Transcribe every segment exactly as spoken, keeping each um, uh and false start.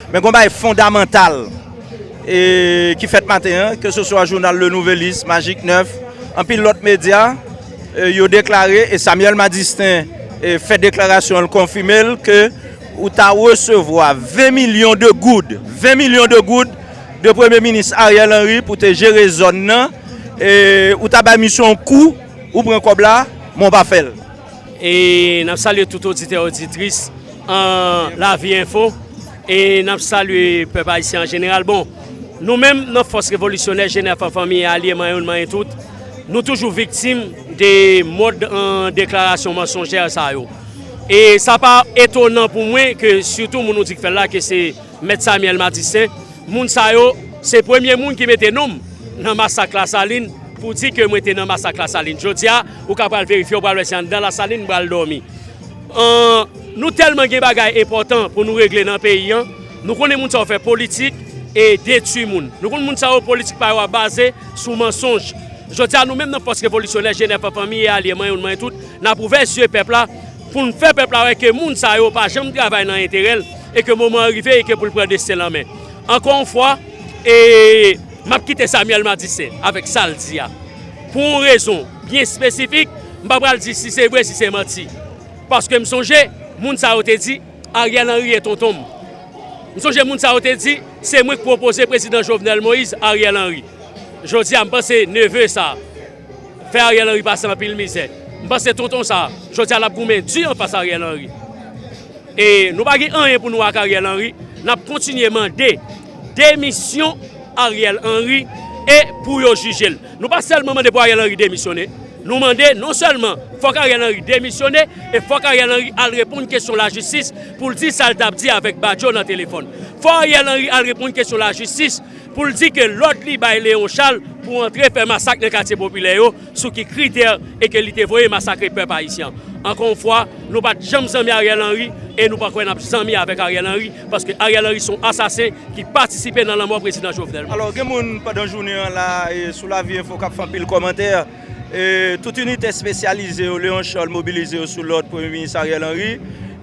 Men gon bagay fondamantal e, ki fèt maten an, ke se swa jounal Le Nouvelliste, Magik Nèf, anpil lòt medya, e, yo deklare, e Samuel Madistin e, fè deklarasyon, l konfime l ke ou ta resevwa ven milyon de goud, ven milyon de goud de Premye Minis Ariel Henry pou te jere zòn nan, e ou ta bay misyon kou, ou pran kòb la, men w pa fè l. E n ap salye tout oditè, oditris an Lavi Enfo. E n ap salye pèp ayisyen an jeneral. Bon, nou menm nan Fòs Revolisyonè Jenèf an Fanmi e Alye, manyen youn, manyen tout, nou toujou viktim de mòd an deklarasyon mansonjè sa yo. E sa pa etonan pou mwen ke sitou moun ou di k fè l la, ke se Mèt Samuel Madistin, moun sa yo, se premye moun ki mete non m nan masak Lasalin pou di ke mwen te nan masak Lasalin. Jodi a, ou ka pral verifye, ou pral wè se anndan Lasalin m pral dòmi. An, nou tèlman gen bagay enpòtan pou nou regle nan peyi an, nou konnen moun sa yo fè politik e detwi moun. Nou konn moun sa yo politik pa yo ap baze sou mansonj. Jodi a, nou menm nan Fòs Revolisyonè Jenèf an Fanmi e Alye, manyen youn, manyen tout, n ap ouvè zye pèp la pou n fè pèp la wè ke moun sa yo pa janm travay nan enterè l e ke moman an rive e ke pou l pran desten l an men. Ankò yon fwa, e m ap kite Samuel Madistin avèk sa l di a. Pou yon rezon byen espesifik, m pa pral di si se vre, si se manti. Paske m sonje, moun sa yo te di, Ariel Henry e tonton m. M sonje moun sa yo te di, se mwen k pwopoze prezidan Jovenel Moïse Ariel Henry. Jodi a, m panse neve sa fè Ariel Henry pase anpil mizè. M panse tonton sa, jodi a, l ap goumen di anfas Ariel Henry. E nou pa gen anyen pou nou ak Ariel Henry. N ap kontinye mande demisyon Ariel Henry e pou yo jije l. Nou pa sèlman mande pou Ariel Henry demisyone. Nou mande non sèlman fòk Ariel Henry demisyone, e fòk Ariel Henry al reponn kesyon lajistis pou l di sa l t ap di avèk Badio nan telefòn. Fòk Ariel Henry al reponn kesyon lajistis pou l di ke lòd li bay Léon Charles pou antre fè masak nan katye popilè yo, sou ki kritè e ke li te voye masakre pèp ayisyen an. Ankò yon fwa, nou pa t janm zanmi Ariel Henry e nou pa kwè n ap zanmi avèk Ariel Henry, paske Ariel Henry se yon asasen ki patisipe nan lanmò prezidan Jovenel Moïse. Alò, gen moun pandan jounen an la, e, sou Lavi Enfo k ap fè anpil kòmantè. E, tout inite espesyalize yo, Léon Charles mobilize yo sou lòd Premye Minis Ariel Henry.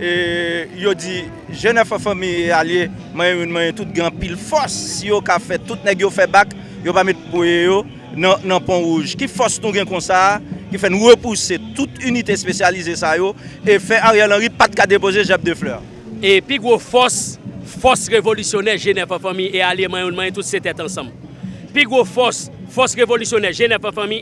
E, yo di, Jenèf an Fanmi e Alye, manyen youn, manyen tout, gen anpil fòs. Si yo ka fè tout nèg yo fè bak, yo pa met pye yo nan, nan Pon Wouj. Ki fòs nou gen konsa a, ki fè n repouse tout inite espesyalize sa yo, e fè Ariel Henry pa t ka depoze jèb de flè? E pi gwo fòs, Fòs Revolisyonè Jenèf an Fanmi e Alye, manyen youn, manyen tout, se tèt ansanm. Pi gwo fòs, Fòs Revolisyonè Jenèf an Fanmi